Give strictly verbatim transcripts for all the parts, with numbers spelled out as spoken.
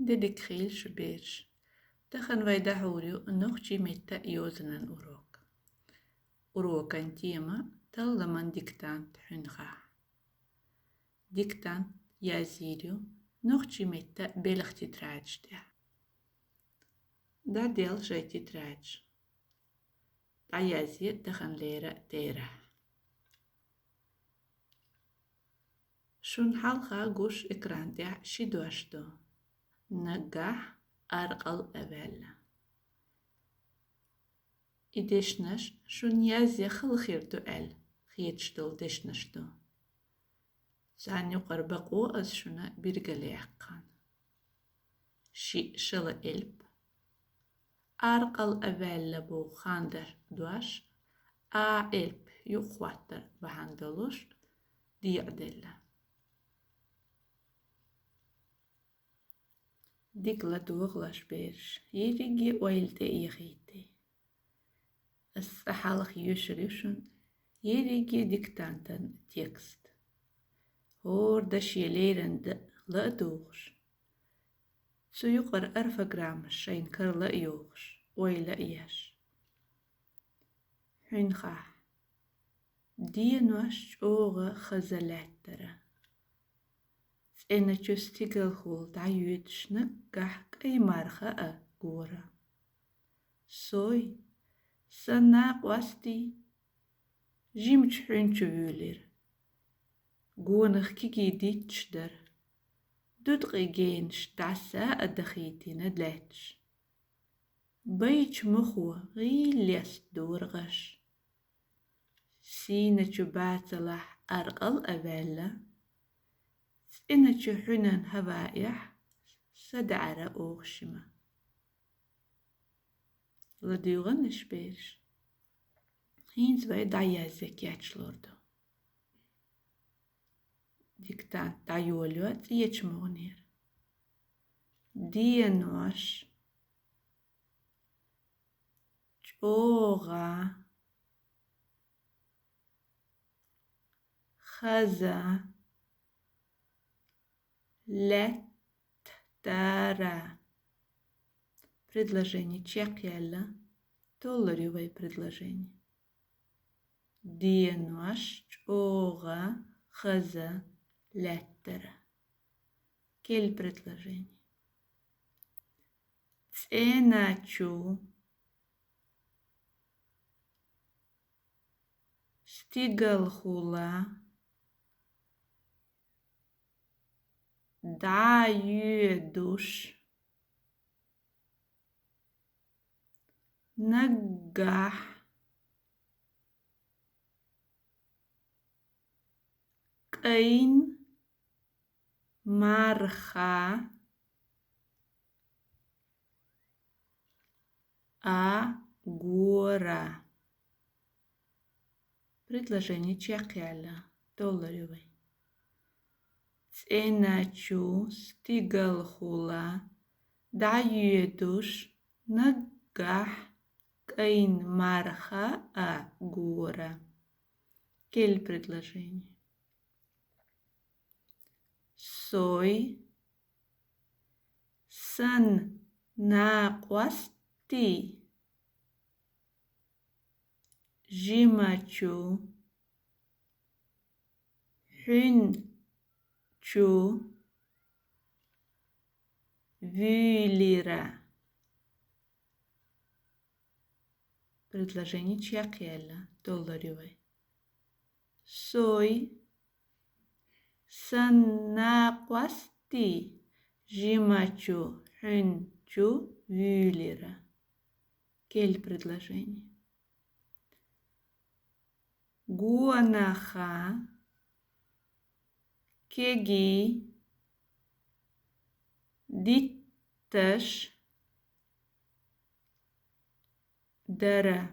Де дика хийла шун, бераш. Тахан вай дӀахьур ю нохчийн меттан йозанан урок. Урокан тема: талламан диктант хьуьнхахь. Диктант язйийр ю нохчийн меттан белхан тетрадаш тӀа. ДӀаделла шоай тетрадаш. ДӀаязъе таханлера терахь. Шун хьалха гуш экран тӀа ши дош ду. Наггахь, аркъал а ваьлла. И дешнаш шун язъе хала хир ду аьлла хеташ долу дешнаш ду. Царна юкъара бакъо ас шуна биргал яьккхина. Шиъ, шала элп. Аркъал а ваьлла боху хандаш дош а элп юкъахӀоттар бахьана долуш декъаделла. Дика ладогӀалаш, бераш, ерриге ойла тӀе эхийта. Ас цкъа хьалха йоьшур ю шуна ерриге диктантан текст. ХӀора даше леррина ла а дугӀуш, цу юкъара орфограммаш шайна карла а йохуш, ойла а еш. Хьуьнхахь. Денош чӀогӀа хаза лаьттара. ЦӀеначу стигалхула дӀайоьдуш наггахь кӀайн марха а гора. Сой, сан накъостий, жимачу хьуьн чу вуьйлира. Гонах кегий дитташ дара. Дуткъий генаш дӀаса а дахийтина лаьтташ. Байчу мохо гӀийла леста дора гӀаш. Сийначу бацалахь аркъал а ваьлла, цӀеначу хьуьнан хӀаваэхь са даьӀара оха шима. ЛадуьйгӀанаш, бераш? ХӀинца вай дӀаязъе кечлур ду. Диктант дӀайолайо цӀечу могӀанера. Денош чӀогӀа хаза лаьттара. Предложени чекхъяьлла, толлур ю вай предложени. Денош чӀогӀа хаза лаьттара. Керла предложени. ЦӀеначу стигалхула дӀайоьдуш наггахь кӀайн марха а гора. Предложени чекхъяьлла, толлур ю вай. ЦӀеначу стигалхула дӀайоьдуш наггахь кӀайн марха а гора. Керла предложени. Сой, сан накъостий, жимачу хьуьн чу вуьйлира. Предложени чекхъяьлла, толлур ю вай. Сой, сан накъостий, жимачу хьуьн чу вуьйлира. Керла предложени. Гонаха кегий дитташ дара.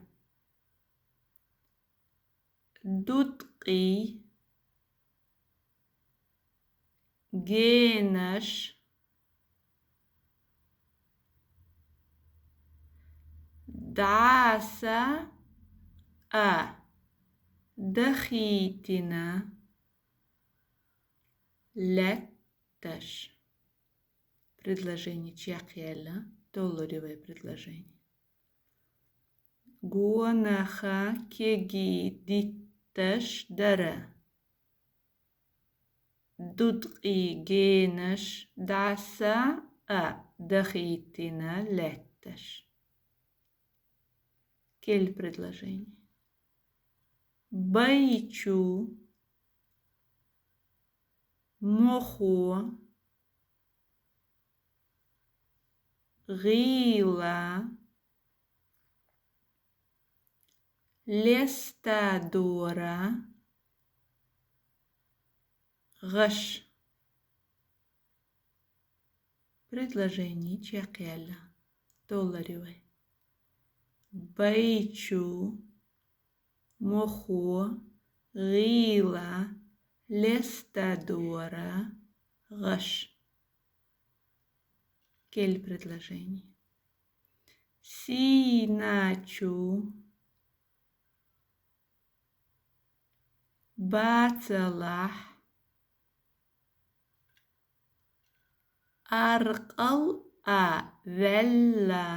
Дуткъий генаш дӀаса а дахийтина лаьтташ. Предложени чекхъяьлла, толлур ю вай предложени. Гонаха кегий дитташ дара. Дудкъий генаш дӀаса а дахийтина лаьтташ. Кел предложени. Байчу, мохо, гӀийла, лестадора, гӀаш. Предложени чекхъяьлла, толлур ю вай. Байчу, мохо, гӀийла, лестадора, гӀаш. Кел предложени. Сийначу, бацалахь, аркьал а ваьлла,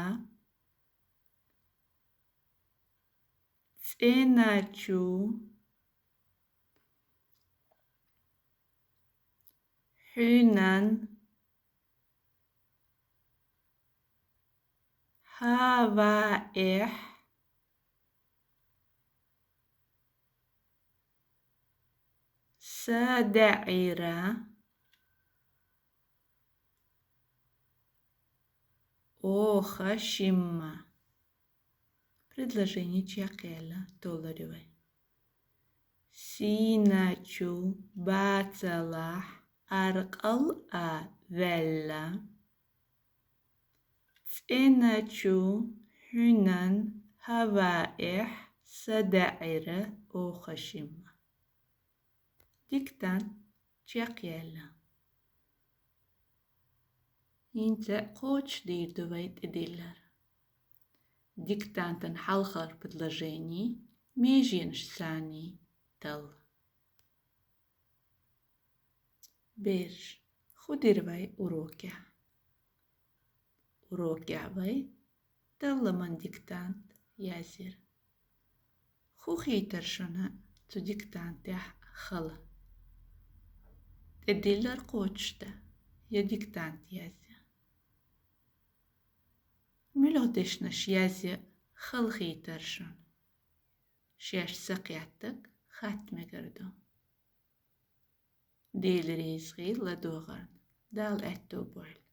цӀеначу, хьуьнан, хӀаваэхь, са даьӀира, оха шимма. Предложени чекхъяьлла, толлур ю вай. Сийначу, бацалахь, аркьал а ваьлла, цӀеначу, хьуьнан, хӀаваэхь, са даьӀира, оха шимма. Диктант чекхъяьлла. ХӀинца кхочушдийр ду вай тӀедиллар. Диктантан хьалхара предложени, меженаш санний талла. Бераш, хӀу дир вай урокехь? Урокехь вай талламан диктант язйир. ХӀу хийтар шуна цу диктантехь хала? ТӀедиллар кхочушда, я диктант язъя? Муьлха дешнаш язъя хала хийтар шуна? Шаьш сакхеттарг хатта мегар ду. Дела реза хила ладогӀарна. Дала аьттув бойла.